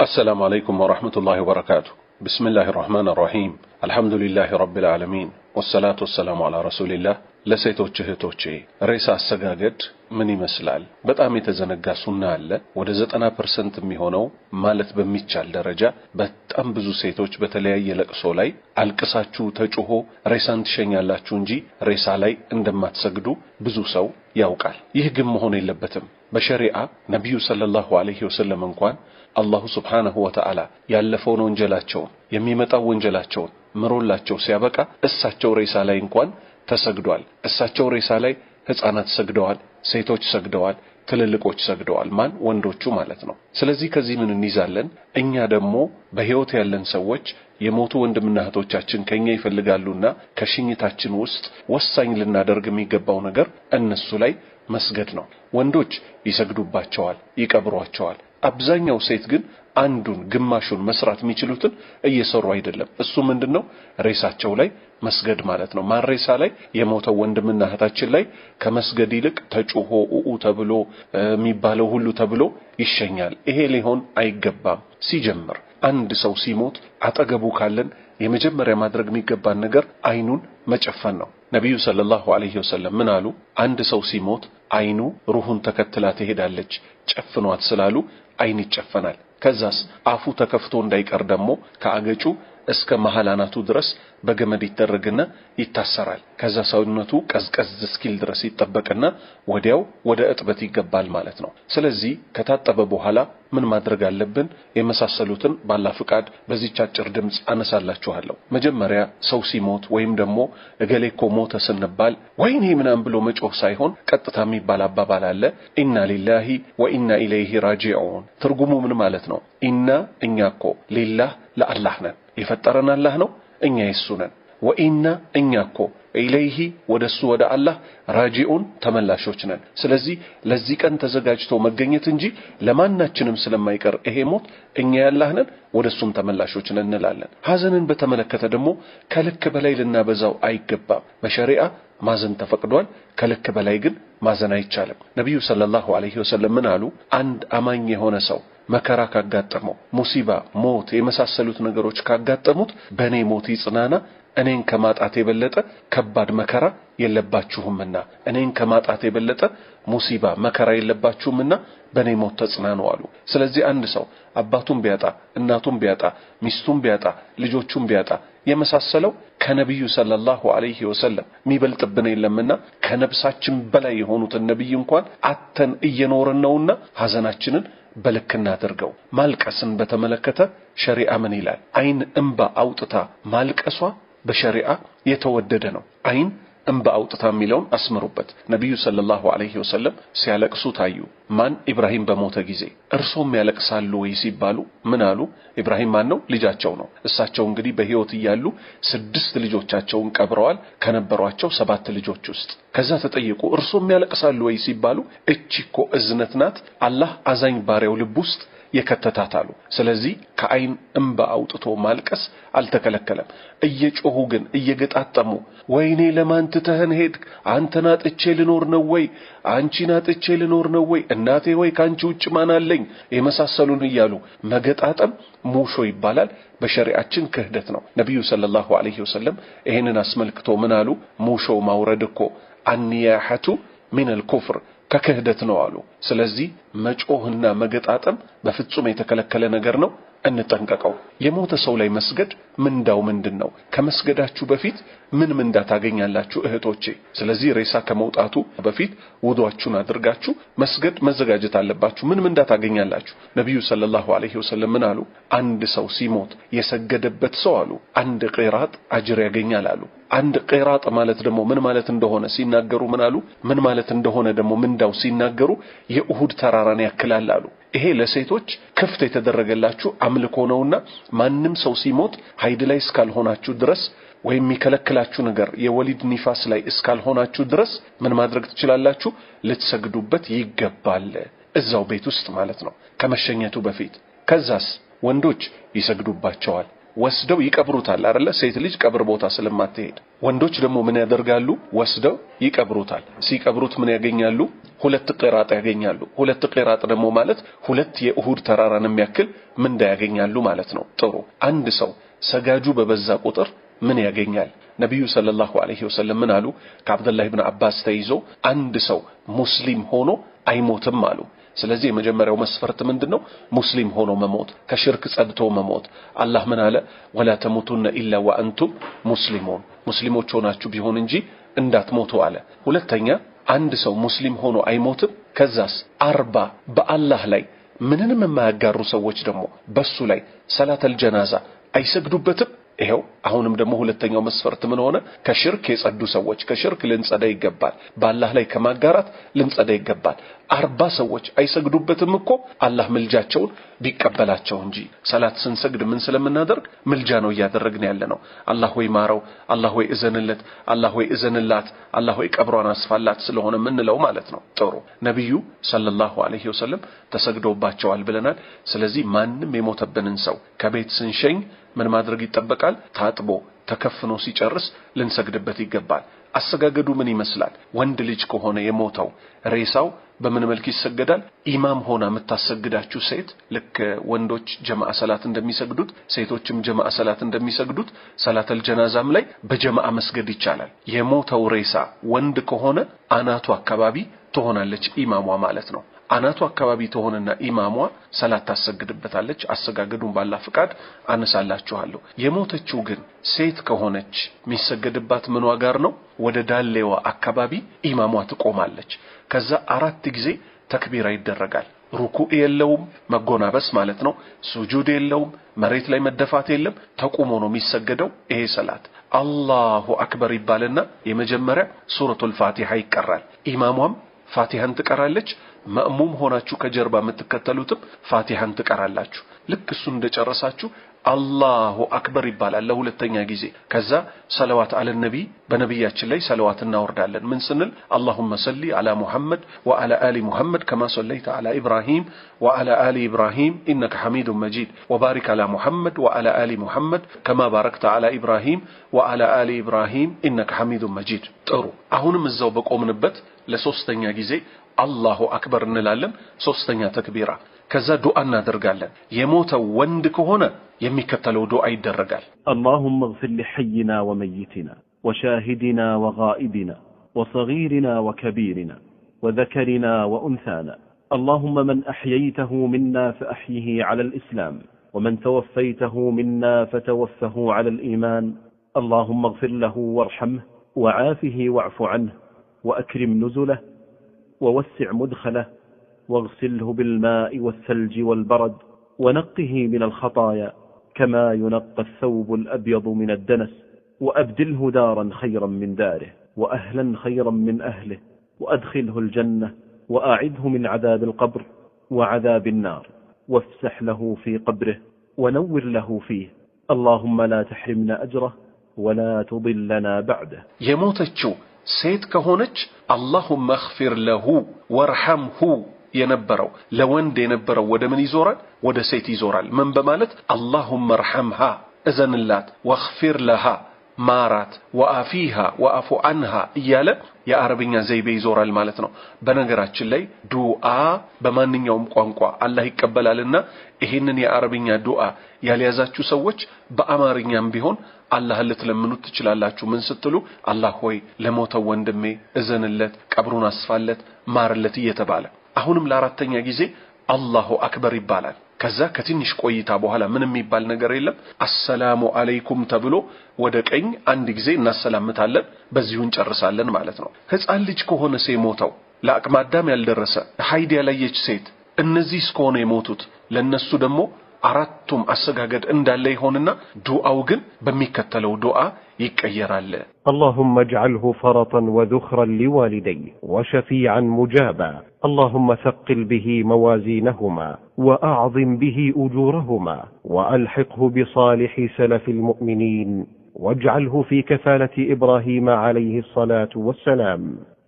السلام عليكم ورحمة الله وبركاته. بسم الله الرحمن الرحيم. الحمد لله رب العالمين والصلاة والسلام على رسول الله። ለሴቶች እህቶቼ ሬሳ አሰጋገድ ምን ይመስላል? በጣም የተዘነጋ ሱና አለ። ወደ 90% የሚሆነው ማለት በሚቻል ደረጃ በጣም ብዙ ሴቶች በተለያየ ለቅሶ ላይ አልቅሳችሁ ተጩሆ ሬሳን ትሸኛላችሁ እንጂ ሬሳ ላይ እንደማትሰግዱ ብዙ ሰው ያውቃል። ይህ ግን መሆን የለበትም። በሸሪዓ ነቢዩ ሰለላሁ ዐለይሂ ወሰለም እንኳን አላሁ ሱብሓነሁ ወተዓላ ያለፈውን ወንጀላቸውን የሚመጣው ወንጀላቸውን ምሮላቸው ሲያበቃ እሳቸው ሬሳ ላይ እንኳን ተሰግዷል። እሳቸው ሬሳ ላይ ህፃናት ሰግደዋል፣ ሴቶች ሰግደዋል፣ ትልልቆች ሰግደዋል። ማን? ወንዶቹ ማለት ነው። ስለዚህ ከዚህ ምን እንይዛለን? እኛ ደግሞ በህይወት ያለን ሰዎች የሞቱ ወንድምና እህቶቻችን ከኛ ይፈልጋሉና ከሽኝታችን ውስጥ ወሳኝ ልናደርግ የሚገባው ነገር እነሱ ላይ መስገድ ነው። ወንዶች ይሰግዱባቸዋል፣ ይቀብሯቸዋል። አብዛኛው ሴት ግን አንዱን ግማሹን መስራት የሚችሉትን እየሰሩ አይደለም። እሱ ምንድነው? ሬሳቸው ላይ መስገድ ማለት ነው። ማን ሬሳ ላይ? የሞተው ወንድምና እህታችን ላይ ከመስገድ ይልቅ ተጩሆ ኡኡ ተብሎ የሚባለው ሁሉ ተብሎ ይሸኛል። ይሄ ሊሆን አይገባም። ሲጀምር አንድ ሰው ሲሞት አጠገቡ ካለን የመጀመሪያ ማድረግ የሚገባን ነገር አይኑን መጨፈን ነው። ነቢዩ ሰለላሁ ዐለይሂ ወሰለም ምን አሉ? አንድ ሰው ሲሞት አይኑ ሩሁን ተከትላ ትሄዳለች፣ ጨፍኗት ስላሉ አይን ይጨፈናል። ከዛስ አፉ ተከፍቶ እንዳይቀር ደግሞ ከአገጩ እስከ መሃል አናቱ ድረስ በገመድ ይደረግና ይታሰራል። ከዛ ሰውነቱ ቀዝቀዝ እስኪል ድረስ ይጠበቅና ወዲያው ወደ እጥበት ይገባል ማለት ነው። ስለዚህ ከታጠበ በኋላ ምን ማድረግ አለብን? የመሳሰሉትን ባላ ፍቃድ በዚህች አጭር ድምፅ አነሳላችኋለሁ። መጀመሪያ ሰው ሲሞት ወይም ደግሞ እገሌ እኮ ሞተ ስንባል ወይኔ ምናምን ብሎ መጮህ ሳይሆን ቀጥታ የሚባል አባባል አለ። ኢና ሊላሂ ወኢና ኢለይሂ ራጂዑን። ትርጉሙ ምን ማለት ነው? ኢና እኛ እኮ ሊላህ ለአላህ ነን፣ የፈጠረን አላህ ነው፣ እኛ የሱ ነን። ወኢና እኛ እኮ ኢለይሂ ወደሱ ወደ አላህ ራጂዑን ተመላሾች ነን። ስለዚህ ለዚህ ቀን ተዘጋጅቶ መገኘት እንጂ ለማናችንም ስለማይቀር ይሄ ሞት እኛ ያላህ ነን ወደሱም ተመላሾች ነን እንላለን። ሐዘንን በተመለከተ ደግሞ ከልክ በላይ ልናበዛው አይገባም። በሸሪዓ ማዘን ተፈቅዷል። ከልክ በላይ ግን ማዘን አይቻልም። ነቢዩ ሰለላሁ ዐለይሂ ወሰለም ምን አሉ? አንድ አማኝ የሆነ ሰው መከራ ካጋጠመው፣ ሙሲባ፣ ሞት የመሳሰሉት ነገሮች ካጋጠሙት በእኔ ሞት ይጽናና፣ እኔን ከማጣት የበለጠ ከባድ መከራ የለባችሁምና፣ እኔን ከማጣት የበለጠ ሙሲባ መከራ የለባችሁምና በእኔ ሞት ተጽናኑ አሉ። ስለዚህ አንድ ሰው አባቱን ቢያጣ፣ እናቱን ቢያጣ፣ ሚስቱን ቢያጣ፣ ልጆቹን ቢያጣ የመሳሰለው ከነቢዩ ሰለላሁ ዐለይሂ ወሰለም የሚበልጥብን የለምና ከነፍሳችን በላይ የሆኑትን ነቢይ እንኳን አተን እየኖርን ነውና ሐዘናችንን በልክ እናድርገው። ማልቀስን በተመለከተ ሸሪዓ ምን ይላል? አይን እንባ አውጥታ ማልቀሷ በሸሪዓ የተወደደ ነው። አይን እንባ አውጥታ የሚለውን አስምሩበት። ነቢዩ ሰለላሁ ዐለይሂ ወሰለም ሲያለቅሱ ታዩ። ማን? ኢብራሂም በሞተ ጊዜ። እርሶም ያለቅሳሉ ወይ ሲባሉ ምን አሉ? ኢብራሂም ማን ነው? ልጃቸው ነው። እሳቸው እንግዲህ በሕይወት እያሉ 6 ልጆቻቸውን ቀብረዋል ከነበሯቸው 7 ልጆች ውስጥ። ከዛ ተጠየቁ፣ እርሶም ያለቅሳሉ ወይ ሲባሉ እቺ እኮ እዝነት ናት፣ አላህ አዛኝ ባሪያው ልብ ውስጥ የከተታት አሉ። ስለዚህ ከአይን እንባ አውጥቶ ማልቀስ አልተከለከለም። እየጮሁ ግን እየገጣጠሙ ወይኔ ለማን ትተህን ሄድክ? አንተን አጥቼ ልኖር ነው ወይ? አንቺን አጥቼ ልኖር ነው ወይ? እናቴ ወይ ካንቺ ውጭ ማን አለኝ? የመሳሰሉን እያሉ መገጣጠም ሙሾ ይባላል። በሸሪዓችን ክህደት ነው። ነቢዩ ሰለላሁ ዐለይሂ ወሰለም ይሄንን አስመልክቶ ምን አሉ? ሙሾ ማውረድ እኮ አንያሐቱ ሚነል ኩፍር ከክህደት ነው አሉ። ስለዚህ መጮህና መገጣጠም በፍጹም የተከለከለ ነገር ነው። እንጠንቀቀው። የሞተ ሰው ላይ መስገድ ምንዳው ምንድነው? ከመስገዳችሁ በፊት ምን ምንዳ ታገኛላችሁ እህቶቼ? ስለዚህ ሬሳ ከመውጣቱ በፊት ውዱአችሁን አድርጋችሁ መስገድ መዘጋጀት አለባችሁ። ምን ምንዳ ታገኛላችሁ? ነቢዩ ሰለላሁ ዐለይሂ ወሰለም ምን አሉ? አንድ ሰው ሲሞት የሰገደበት ሰው አሉ አንድ ቂራጥ አጅር ያገኛል አሉ። አንድ ቂራጥ ማለት ደግሞ ምን ማለት እንደሆነ ሲናገሩ ምን አሉ? ምን ማለት እንደሆነ ደግሞ ምንዳው ሲናገሩ የኡሁድ ተራራን ያክላል አሉ። ይሄ ለሴቶች ክፍት የተደረገላችሁ አምልኮ ነውና ማንም ሰው ሲሞት ሀይድ ላይ እስካልሆናችሁ ድረስ ወይም የሚከለክላችሁ ነገር የወሊድ ኒፋስ ላይ እስካልሆናችሁ ድረስ ምን ማድረግ ትችላላችሁ? ልትሰግዱበት ይገባል። እዛው ቤት ውስጥ ማለት ነው ከመሸኘቱ በፊት። ከዛስ ወንዶች ይሰግዱባቸዋል፣ ወስደው ይቀብሩታል አይደለ? ሴት ልጅ ቀብር ቦታ ስለማትሄድ። ወንዶች ደግሞ ምን ያደርጋሉ? ወስደው ይቀብሩታል። ሲቀብሩት ምን ያገኛሉ? 2 ቂራጥ ያገኛሉ። 2 ቂራጥ ደግሞ ማለት 2 የኡሁድ ተራራን የሚያክል ምንዳ ያገኛሉ ማለት ነው። ጥሩ፣ አንድ ሰው ሰጋጁ በበዛ ቁጥር ምን ያገኛል? ነብዩ ሰለላሁ ዐለይሂ ወሰለም ምን አሉ? ከአብዱላህ ኢብኑ አባስ ተይዞ አንድ ሰው ሙስሊም ሆኖ አይሞትም አሉ። ስለዚህ የመጀመሪያው መስፈርት ምንድነው? ሙስሊም ሆኖ መሞት፣ ከሽርክ ጸድቶ መሞት። አላህ ምን አለ? ወላ ተሙቱነ ኢላ ወአንቱም ሙስሊሙን፣ ሙስሊሞች ሆናችሁ ቢሆን እንጂ እንዳትሞቱ አለ። ሁለተኛ አንድ ሰው ሙስሊም ሆኖ አይሞትም። ከዛስ 40 በአላህ ላይ ምንንም የማያጋሩ ሰዎች ደግሞ በሱ ላይ ሰላተል ጀናዛ አይሰግዱበትም። ይሄው አሁንም ደግሞ ሁለተኛው መስፈርት ምን ሆነ? ከሽርክ የጸዱ ሰዎች፣ ከሽርክ ልንጸዳ ይገባል፣ በአላህ ላይ ከማጋራት ልንጸዳ ይገባል። 40 ሰዎች አይሰግዱበትም እኮ አላህ ምልጃቸውን ቢቀበላቸው እንጂ። ሰላት ስንሰግድ ምን ስለምናደርግ ምልጃ ነው እያደረግን ያለነው። አላህ ሆይ ማረው፣ አላህ ሆይ እዘንለት፣ አላህ ሆይ እዘንላት፣ አላህ ሆይ ቀብሯን አስፋላት ስለሆነ ምንለው ማለት ነው። ጥሩ፣ ነብዩ ሰለላሁ ዐለይሂ ወሰለም ተሰግዶባቸዋል ብለናል። ስለዚህ ማንም የሞተብንን ሰው ከቤት ስንሸኝ ምን ማድረግ ይጠበቃል? ታጥቦ ተከፍኖ ሲጨርስ ልንሰግድበት ይገባል። አሰጋገዱ ምን ይመስላል? ወንድ ልጅ ከሆነ የሞተው ሬሳው በምን መልክ ይሰገዳል? ኢማም ሆና የምታሰግዳችሁ ሴት ልክ ወንዶች ጀማዓ ሰላት እንደሚሰግዱት ሴቶችም ጀማዓ ሰላት እንደሚሰግዱት ሰላተል ጀናዛም ላይ በጀማዓ መስገድ ይቻላል። የሞተው ሬሳ ወንድ ከሆነ አናቱ አካባቢ ትሆናለች ኢማሟ ማለት ነው። አናቱ አካባቢ ትሆንና ኢማሟ ሰላት ታሰግድበታለች። አሰጋገዱን ባላ ፍቃድ አነሳላችኋለሁ። የሞተችው ግን ሴት ከሆነች የሚሰገድባት ምኗ ጋር ነው? ወደ ዳሌዋ አካባቢ ኢማሟ ትቆማለች። ከዛ 4 ጊዜ ተክቢራ ይደረጋል። ሩኩዕ የለውም፣ መጎናበስ ማለት ነው። ሱጁድ የለውም፣ መሬት ላይ መደፋት የለም። ተቆሞ ነው የሚሰገደው ይሄ ሰላት። አላሁ አክበር ይባልና የመጀመሪያ ሱረቱል ፋቲሃ ይቀራል። ኢማሟም ፋቲሃን ትቀራለች። መእሙም ሆናችሁ ከጀርባ የምትከተሉትም ፋቲሃን ትቀራላችሁ። ልክ እሱን እንደጨረሳችሁ አላሁ አክበር ይባላል ለሁለተኛ ጊዜ። ከዛ ሰለዋት አለ ነብይ፣ በነብያችን ላይ ሰለዋት እናወርዳለን። ምን ስንል? አላሁመ ሰሊ አላ ሙሐመድ ወአላ አሊ ሙሐመድ ከማ ሰለይተ አላ ኢብራሂም ወአላ አሊ ኢብራሂም ኢነከ ሐሚዱን መጂድ ወባሪክ አላ ሙሐመድ ወአላ አሊ ሙሐመድ ከማ ባረክተ አላ ኢብራሂም ወአላ አሊ ኢብራሂም ኢነከ ሐሚዱን መጂድ። ጥሩ፣ አሁንም እዛው በቆምንበት ለሶስተኛ ጊዜ አላሁ አክበር እንላለን፣ ሶስተኛ ተክቢራ። ከዛ ዱዓ እናደርጋለን። የሞተው ወንድ ከሆነ የሚከተለው ዱዓ ይደረጋል። اللهم اغفر لحينا وميتنا وشاهدنا وغائبنا وصغيرنا وكبيرنا وذكرنا وأنثانا. اللهم من أحييته منا فأحيه على الإسلام، ومن توفيته منا فتوفه على الإيمان. اللهم اغفر له وارحمه وعافه واعف عنه وأكرم نزله ووسع مدخله واغسله بالماء والثلج والبرد ونقه من الخطايا كما ينقى الثوب الأبيض من الدنس، وأبدله دارا خيرا من داره وأهلا خيرا من أهله، وأدخله الجنة وأعده من عذاب القبر وعذاب النار، وافسح له في قبره ونور له فيه. اللهم لا تحرمنا أجره ولا تضلنا بعده. የሞተችው ሴት ከሆነች اللهم اغفر له وارحمه የነበረው ለወንድ የነበረው ወደ ምን ይዞራል? ወደ ሴት ይዞራል። ምን በማለት? اللهم ارحمها እዘንላት፣ واغفر لها ማራት፣ ወአፊሃ ወአፉ አንሃ እያለ የአረብኛ ዘይቤ ይዞራል ማለት ነው። በነገራችን ላይ ዱዓ በማንኛውም ቋንቋ አላህ ይቀበላልና ይሄንን የአረብኛ ዱዓ ያልያዛችሁ ሰዎች በአማርኛም ቢሆን አላህን ልትለምኑት ትችላላችሁ። ምን ስትሉ? አላህ ሆይ ለሞተው ወንድሜ እዘንለት፣ ቀብሩን አስፋለት፣ ማርለት እየተባለ። አሁንም ለአራተኛ ጊዜ አላሁ አክበር ይባላል። ከዛ ከትንሽ ቆይታ በኋላ ምንም የሚባል ነገር የለም። አሰላሙ አለይኩም ተብሎ ወደ ቀኝ አንድ ጊዜ እናሰላምታለን። በዚሁ እንጨርሳለን ማለት ነው። ህፃን ልጅ ከሆነ የሞተው፣ ለአቅመ አዳም ያልደረሰ፣ ሀይድ ያላየች ሴት፣ እነዚህ እስከሆነ የሞቱት ለነሱ ደግሞ አራቱም አሰጋገድ እንዳለ ይሆንና ዱዓው ግን በሚከተለው ዱዓ ይቀየራል። اللهم اجعله فرطا وذخرا لوالديه وشفيعا مجابا. اللهم ثقل به موازينهما وأعظم به أجورهما وألحقه بصالح سلف المؤمنين، واجعله في كفالة إبراهيم عليه الصلاة والسلام،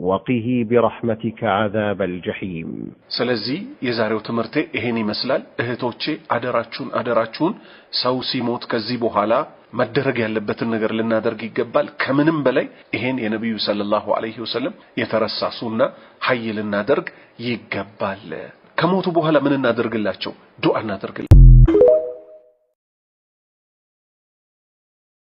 وقه برحمتك عذاب الجحيم። ስለዚህ የዛሬው ትምህርቴ ይሄን ይመስላል። እህቶቼ አደራችሁን አደራችሁን፣ ሰው ሲሞት ከዚህ በኋላ መደረግ ያለበትን ነገር ልናደርግ ይገባል። ከምንም በላይ ይሄን የነብዩ صلى الله عليه وسلم የተረሳ ሱና ሀይ ልናደርግ ይገባል። ከሞቱ በኋላ ምን እናደርግላቸው? ዱዓ እናደርግላቸው።